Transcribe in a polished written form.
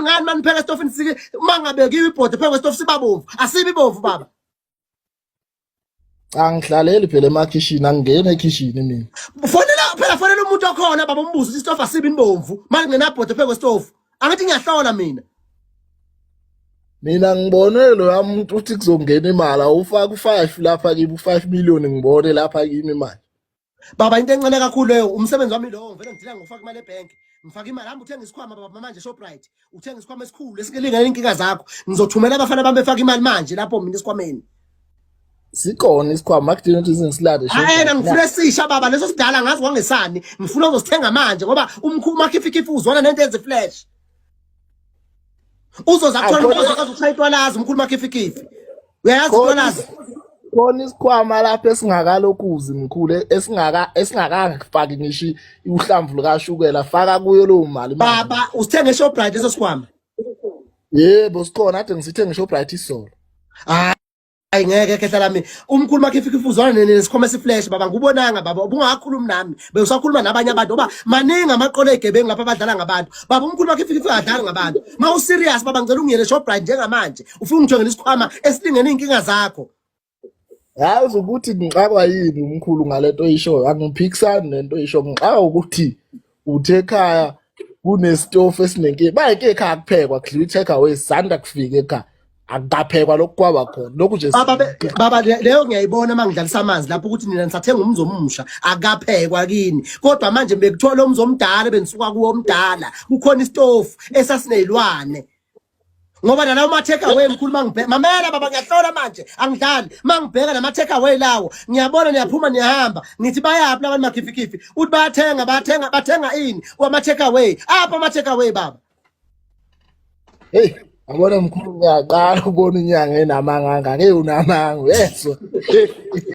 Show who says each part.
Speaker 1: Aniboni ngani manipheka esitofini sike uma ngabekiwe ibhodi phekwe esitofu sibabomvu. Asibi ibomvu baba.
Speaker 2: Cha ngihlaleli phela emakhishini angingeni ekhishini mina.
Speaker 1: Fonela phela fonela umuntu okhona baba umbuzo ukuthi isitofu asibi ibomvu. Manje nginabhodi phekwe esitofu. Angithi ngiyahlola mina.
Speaker 2: Mina ngibone lo muntu uthi kuzongena imali awufaka u5 lapha kimi u5 million ngibone lapha kimi manje.
Speaker 1: Baba into encane kakhulu leyo umsebenzi wami lowo ngivele ngidila ngofaka imali ebhenki ngifaka imali hamba uthenga isikhwama baba manje Shoprite uthenga isikhwama esikhulu esilingana inkinga zakho ngizothumela abafana bami befaka imali manje lapho mina esikhwameni.
Speaker 2: Sikhona isikhwama akudingi ukuthi ngisilande.
Speaker 1: Ayena ngifuna esisha baba leso sidala ngazi kwangesani ngifuna uzosithenga manje ngoba umkhulu makhifikhifi uzwana nento ezi flash. Uzoza kuthola umuntu ozokwazi ukushaya itwalazi umkhulu makhifikhifi. Uyayazi itwalazi?
Speaker 2: Khona isikhwama lapha esingakalokhuzi mkhulu esingaka esingakafaki ngisho uhlamvu lukashukela faka kuyo leyo mali.
Speaker 1: Baba usithenge eShoprite leso sikhwama?
Speaker 2: Yebo sikhona ade ngisithe ngeShoprite isolo.
Speaker 1: Hayi ngeke khehla lami umkhulu makhifikhifi uzwana nesikhwama esiflash baba ngubonanga baba ubungakhulumi nami bewusakhuluma nabanye abantu ngoba maningi amaqolo egebengu lapha abadlala ngabantu baba umkhulu makhifikhifi adlala ngabantu ma userious baba ngicela ungiyele Shoprite njengamanje ufuna ungithengele isikhwama esilingene inkinga zakho.
Speaker 2: Yazi ukuthi ngixakwa yini umkhulu ngalento oyishoyo angiphikisani nento oyisho ngixakwa ukuthi uthe ekhaya kunesitofu esinenkinga bayeke ekhaya kuphekwa kudliwa i-take away sanda kufika ekhaya akukaphekwa lokhu kwaba khona lokhu nje.
Speaker 1: Baba baba leyo ngiyayibona uma ngidlalisa amanzi lapho ukuthi nina nisathenga umzi omusha akaphekwa kini kodwa manje bekuthiwa lo mzi omdala benisuka kuwo omdala kukhona isitofu esasineyilwane ngoba nalawo ma-take away mkhulu mangibheka mamela baba ngiyahlola manje angidlali mangibheka nama-take away lawo ngiyabona niyaphuma niyahamba ngithi bayaphi labantu makhifikhifi uthi bayathenga bayathenga bathenga ini wama-take away apha ama-take away baba.
Speaker 2: Hey yabona mkhulu ngiyaqala ukubona inyanga enamanga angaka. Hey unamanga uyezwa.